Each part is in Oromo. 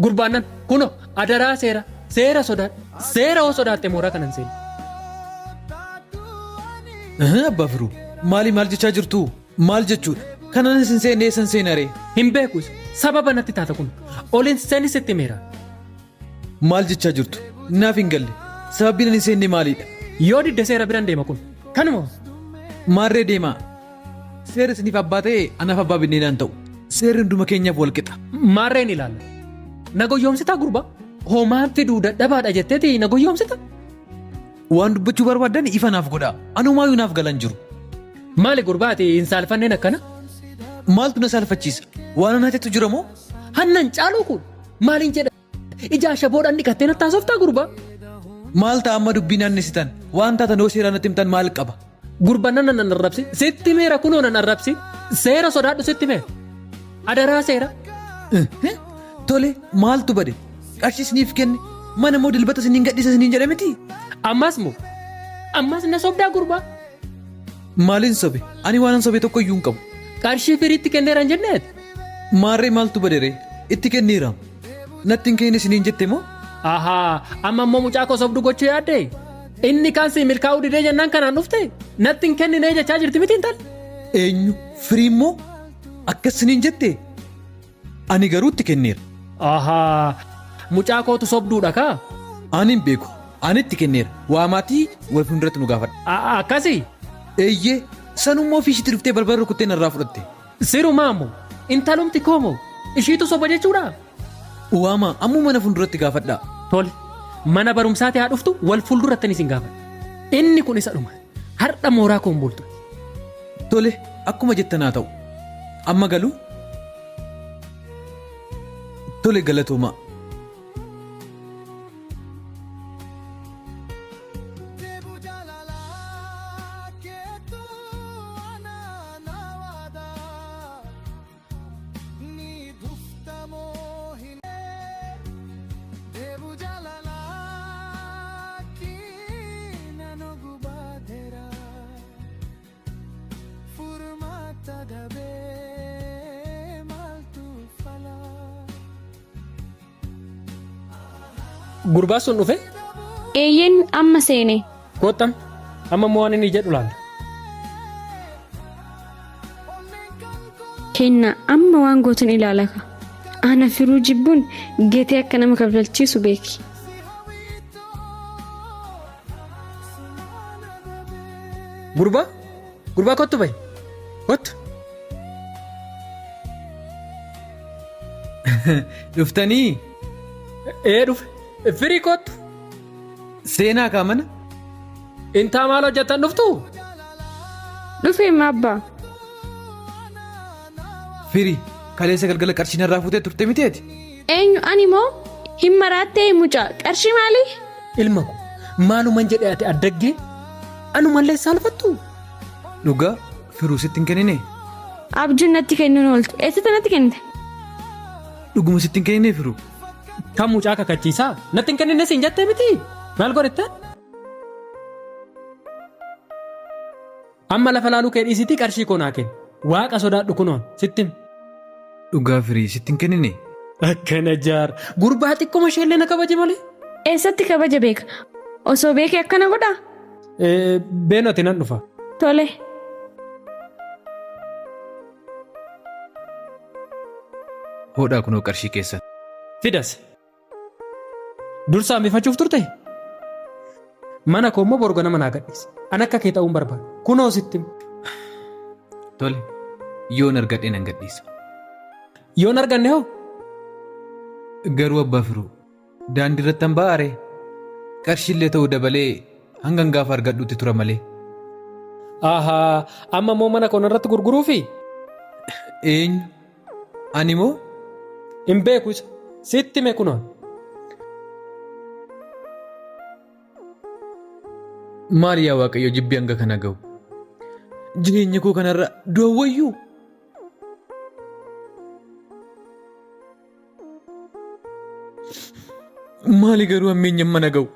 Gurbaan kunoo adaraa seera seera sodaadhu. Seera hoo sodaatte mooraa kanan seenu. Abbaa Firuu maali maal jechaa jirtu? Maal jechuudha? Kanan isin seenne eessan seenaree? Hin beeku isa. Sababa natti taata kun. Ol hin seenis sitti himeera. Maal jechaa jirtu? Naaf hin galle. Sababbiin ani seenne maalidha? Yoo didde seera biran deema kun. Kanuma. Maarree deemaa. Seerri isiniif abbaa ta'e anaaf abbaa binneenaan ta'u. Seerri hunduma keenyaaf wal qixa. Maarreen ilaalla. Na goyyoomsitaa gurbaa? Homaan fiduu dadhabaadha jetteeti na goyyoomsita? Waan dubbachuu barbaaddan ifa naaf godhaa. Anumaayyuu naaf galan jiru. Maali gurbaa ati hin saalfanneen akkana? Maaltu na saalfachiisa? Waan ana hatetu jira moo? Hannan caaluu kun maaliin jedha? Ija ashaboodhaan dhiqattee natti haasoftaa gurbaa? Maal ta'a amma dubbii naannessitan? Waan taatan yoo seeraan natti himtan maal qaba? Gurba nan nan arrabsi. Sitti meera kunoo nan arrabsi. Seera sodaadhu sitti meera. Adaraa seera. Tole maaltu bade? Qarshii isiniif kenne mana immoo dilbata isiniin gadhiisa isiniin jedhe miti? Ammas moo? Ammas na sobdaa gurbaa? Maaliin sobe? Ani waanan sobe tokko iyyuu hin qabu. Qarshii firiitti kenneera hin jenneet? Maarree maaltu bade ree? Itti kenneera. Natti hin kennine isiniin jette moo? Ahaa, amma immoo mucaa koo sobdu gochuu yaaddee? Inni kaan sii milkaa'uu didee jennaan kanaan dhufte? Natti hin kenninee jechaa jirti miti intalli? Eenyu? Firii immoo? Akkas isiniin jette? Ani garuu itti kenneera. Ahaa, mucaa kootu sobduudha kaa? Ani hin beeku. Ani itti kenneera. Waamaatii wal fuulduratti nu gaafadha. Akkasii? Eeyyee, sanummoo ofii ishiitti dhuftee balbala rukuttee narraa fudhatte. Sirumaa moo? Intalumti koo moo? Ishiitu soba jechuudhaa? Waamaa ammuma mana fuulduratti gaafadhaa. Tole, mana barumsaati haa dhuftu wal fuuldurattan isin gaafadha. Inni kun isa dhuma. Har'a mooraa koon bultu. Tole, akkuma jettan haa ta'u. Amma galuu? Tole galatoomaa. Gurbaa sun dhufe? Eeyyeen amma seene. Koottam amma immoo waan inni jedhu laalla. Kenna amma waan gootun ilaalaka. Ana firuu jibbuun gatii akka nama kafalchiisu beeki. Gurbaa gurbaa kottu bahi kottu. Dhuftanii? Ee dhufe firii kottu. Seenaa kaa mana? Intaa maal hojjettan dhuftu? Dhufe abbaa. Firii kaleessa galgala qarshii narraa fuutee turte miti ati? Eenyu ani moo? Hin maraattee mucaa qarshii maali? Ilma ko maaluman jedhe ati addaggee anumallee saalfattu? Dhugaa firuu sitti hin kennine? Abjuun natti kennuun ooltu. Eessatti natti kennite? Dhuguma sitti hin kennine firuu? Kan mucaa kakachiisaa natti hin kennine siin jettee miti? Maal godhettaan? Amma lafa laaluu kee dhiisiitii qarshii koo naa kenni. Waaqa sodaadhu kunoon sitti hima. Dhugaa firii sitti hin kennine. Akkana jaar. Gurbaa xiqquma isheellee na kabaje malee. Eessatti kabaja beeka? Osoo beekee akkana godhaa? Beenoti nan dhufa. Tole. Hodhaa kunoo qarshii keessan. Fidas. Dursa hambifachuuf turte? Mana koo immoo boru ganama naa gadhiisi. An akka kee ta'uun barbaada. Kunoo sitti hima. Tole, yoon argadhe nan gadhiisa. Yoon arganne hoo? Garuu abbaa firuu, daandii irratti hambaa aree? Qarshiillee ta'u dabalee hangan gaafa argadhutti tura malee. Ahaa, amma immoo mana koo narratti gurguruufi? Eenyu? Ani moo? Hin beeku isa. Sitti hime kunoo. Maal yaa Waaqayyo jibbi hanga kana ga'u? Jireenya koo kanarra du'a wayyuu? Maali garuu hammeenya mana ga'u?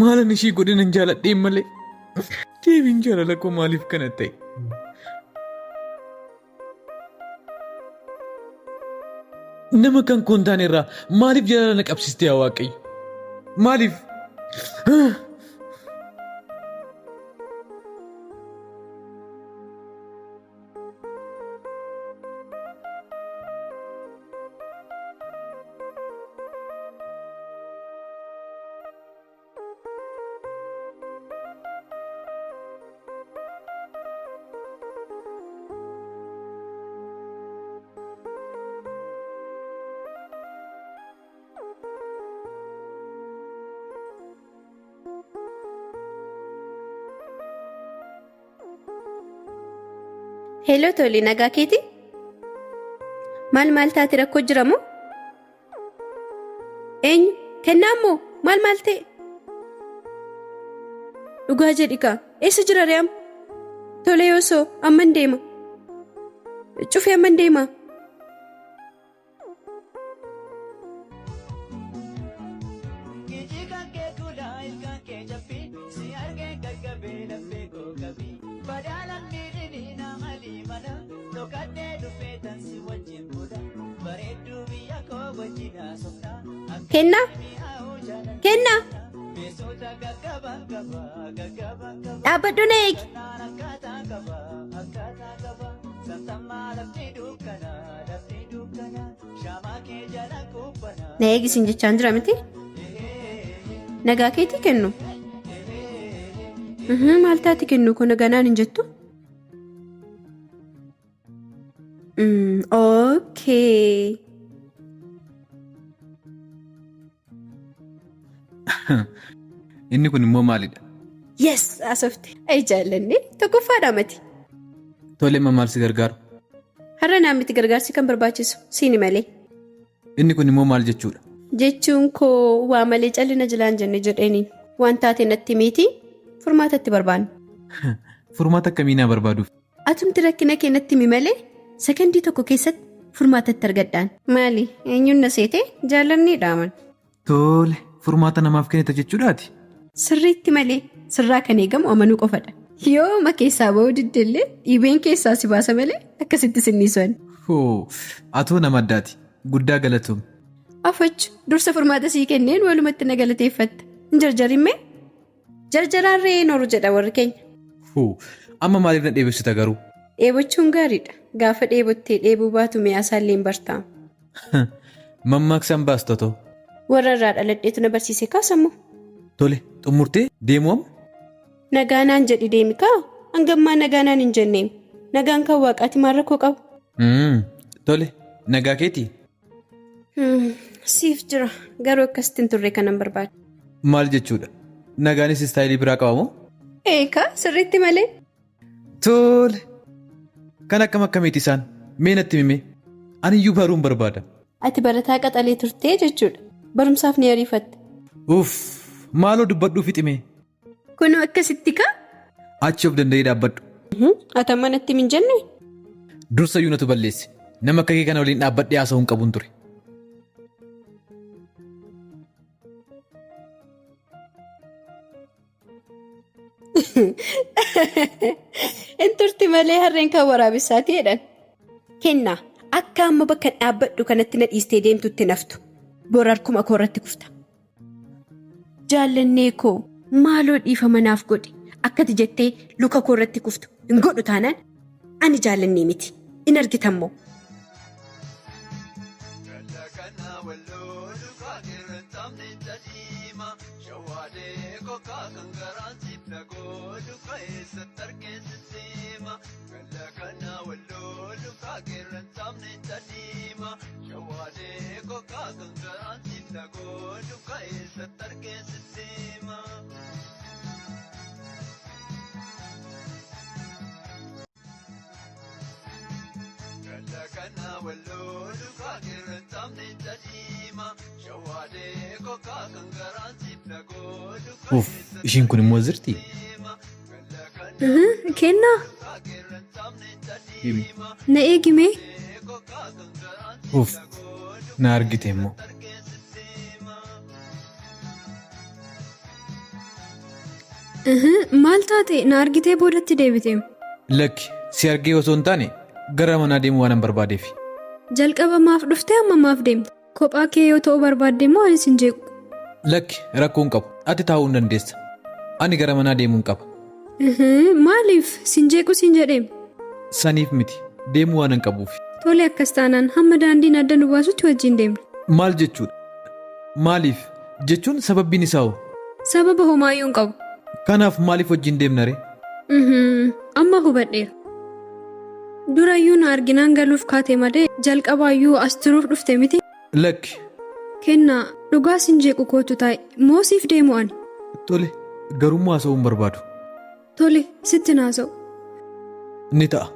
Maalan ishii godhe nan jaaladheen malee? Deebiin jaalala koo maaliif kana ta'e? Nama kan koo hin taane irraa maaliif jaalala na qabsiiste yaa Waaqayyo? Maaliif? Hello Tole, nagaa keeti? Maal maal taate rakkoo jira moo? Eenyu? Kennaa moo? Maal maal ta'e? Dhugaa jedhi kaa. Eessa jira ree amma? Tole yoosoo amman deema. Cufee amman deema. Ijji kan kee kuulaa ilkaan kee cabbii si argee gaggabee laphee koo qabii badaalaan miidhini na malii mana dhokadhee dhufee tan si wajjin bula bareedduu biyya koo wajjin haasofna akka Kennaa? mi'aawu jaalala Kennaa? beeksota gaggabaan qaba gaggabaan qaba Dhaabbadhu na eegi. naan akkaataa qaba akkaataa qaba samsammaa lafti dukkana lafti dukkana shaamaa kee jala kubbana. Na eegi siin jechaan jira miti? Nagaa keetii kennu. Mhm, Maal taate kennu kun nagaa naan hin jettu? Okay. Inni kun immoo maalidha? Yes, haasofte. Ay jaallanne tokkoffaadha mati. Tole amma maal si gargaaru? Har'a naan miti gargaarsi kan barbaachisu siini malee. Inni kun immoo maal jechuudha? Jechuun koo waa malee callina jilaan jenne jedheeniin. Waan taate natti miti furmaata itti barbaanna. Furmaata akkamii naa barbaaduuf? Atumti rakkina kee natti himi malee sekondii tokko keessatti furmaata itti argadhaan. Maali? Eenyuun na seete? Jaallannee dhaaman. Tole, furmaata namaaf kennita jechuudhaati? Sirriitti malee sirraa kan eegamu amanuu qofadha. Yooma keessaa ba'uu diddellee dhiibeen keessaa si baasa malee akkasitti sinniisan. Hoo, atoo nama addaati. Guddaa galatoomi. Afachu dursa furmaata sii kenneen walumatti na galateeffatta. Hin jarjarimmee? Jarjaraan re'ee noru jedha warri keenya. Hoo, amma maaliif na dheebessita garuu? Dheebochuun gaariidha. Gaafa dheebottee dheebuu baatu mi'aa isaallee hin bartaa. Mammaaksaan baastu atoo. Warra irraa dhaladheetu na barsiise kaa sammuu. Tole, xumurtee deemuu amma? Nagaa naan jedhi deemi kaa. Hangammaa nagaa naan hin jenneem. Nagaan kan waaqaati maal rakkoo qabu? Tole, nagaa keetii? Siif jira. Garuu akkasitti hin turre kanan barbaade. Maal jechuudha? Nagaanis istaayilii biraa qaba moo? Eekaa sirriitti malee. Tole. Kan akkam akkamiiti isaan? Mee natti himi. Aniyyuu baruun barbaada. Ati barataa qaxalee turtee jechuudha. Barumsaaf ni ariifatte. Uff! Maaloo dubbadhuu fiximee. Kunoo akkasitti kaa? Achi of danda'ee dhaabbadhu. Ati amma natti hin jenne? Dursa iyyuu natu balleesse. Nama akka kee kana waliin dhaabbadhee haasa'uu hin qabuun ture. In turti malee harreen kan waraabessaati jedhan. Kennaa akka amma bakka dhaabbadhu kanatti na dhiistee deemtutti naftu. Bor harkuma koo irratti kufta. Jaallannee koo maaloo dhiifama naaf godhi. Akkati jettee luka koo irratti kuftu hin godhu taanaan ani jaallannee miti. In argitammoo. Uff, ishiin kun immoo zirti. Kennaa Himi. na eegimee Uff, na argite immoo. Maal taate na argitee boodatti deebite? Lakki, si argee osoo hin taane gara manaa deemuu waanan barbaadeef. Jalqaba maaf dhuftee amma maaf deemta? Kophaa kee yoo ta'uu barbaadde immoo anis hin jeequ. Lakki, rakkoo hin qabu. Ati taa'uu hin dandeessa. Ani gara manaa deemuun qaba. Ihii, Maaliif sin jeequ sin jedheem? Saniif miti. Deemuu waan hin qabuuf. Tole akkas taanaan hamma daandiin adda nu baasutti wajjin deemna. Maal jechuudha? Maaliif? Jechuun sababbiin isaa hoo? Sababa homaayyuu hin qabu. Kanaaf maaliif wajjin deemna ree? Mhm, Amma hubadheera. Durayyuu na arginaan galuuf kaate malee jalqabaayyuu as turuuf dhufte miti. Lakki. Kennaa dhugaa sin jeequ kootu taa'e moo siif deemu ani? Tole, garummaa haasa'uu hin barbaadu. Tole sitti naasa'u. Ni ta'a.